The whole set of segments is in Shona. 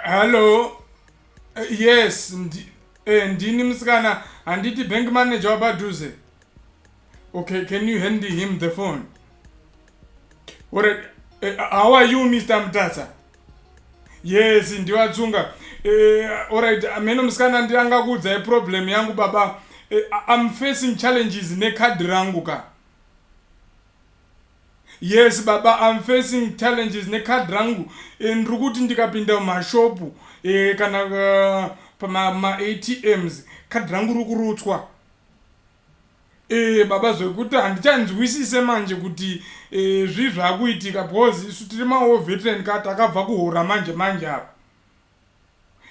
Hello, yes, ndini musikana, handiti bank manager wapadhuze? Okay, can you hand him the phone? Alright, how are you, Mr Mutasa? Yes, ndivatsunga. Alright, ameno musikana, ndiangakuudzai problem yangu, baba. I'm facing challenges nekadhi rangu ka. Yes baba, I'm facing challenges nekadhi rangu. Ndiri kuti ndikapinda mumashopu kana pamaATMs, kadhi rangu riri kurutswa. Baba, zvekuti handichanzwisise manje kuti zvii zvaakuitika, because isu tiri mawar veteran ka, takabva kuhora manje manje apa.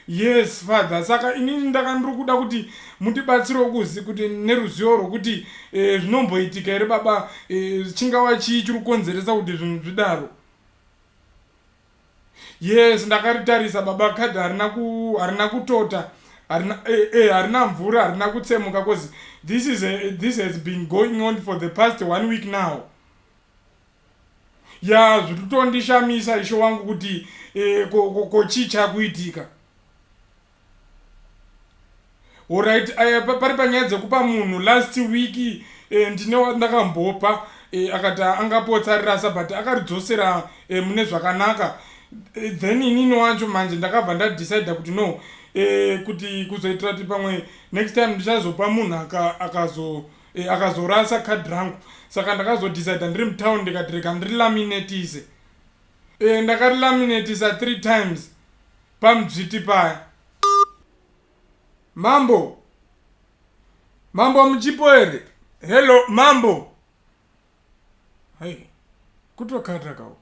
Yes father, saka inini ndaka ndiri kuda kuti mundibatsirewo kuzi kuti neruzivo rwokuti zvinomboitika here baba, chingava chii chiri kukonzeresa kuti zvinhu zvidaro? Yes, ndakaritarisa baba, kadhi harina kutota, harina mvura, harina kutsemuka, cause this has been going on for the past one week now. Ya, zviri kutondishamisa, isho wangu, kuti ko chii chakuitika? Alright, pari panyaya dzekupa munhu, last week ndine ndakambopa, akati angapotsa rirasa, but akaridzosera mune zvakanaka. Then inini wacho manje ndakabva ndadecida kuti no, kuti kuzoitira kuti pamwe next time ndichazopa munhu akazorasa kadhi rangu. Saka ndakazodecida ndiri mutown, ndikati rega ndirilaminatise. Ndakarilaminatisa three times pamudzviti paya. Mambo, mambo, muchipo here? Hello mambo. Hai, kutokata kau.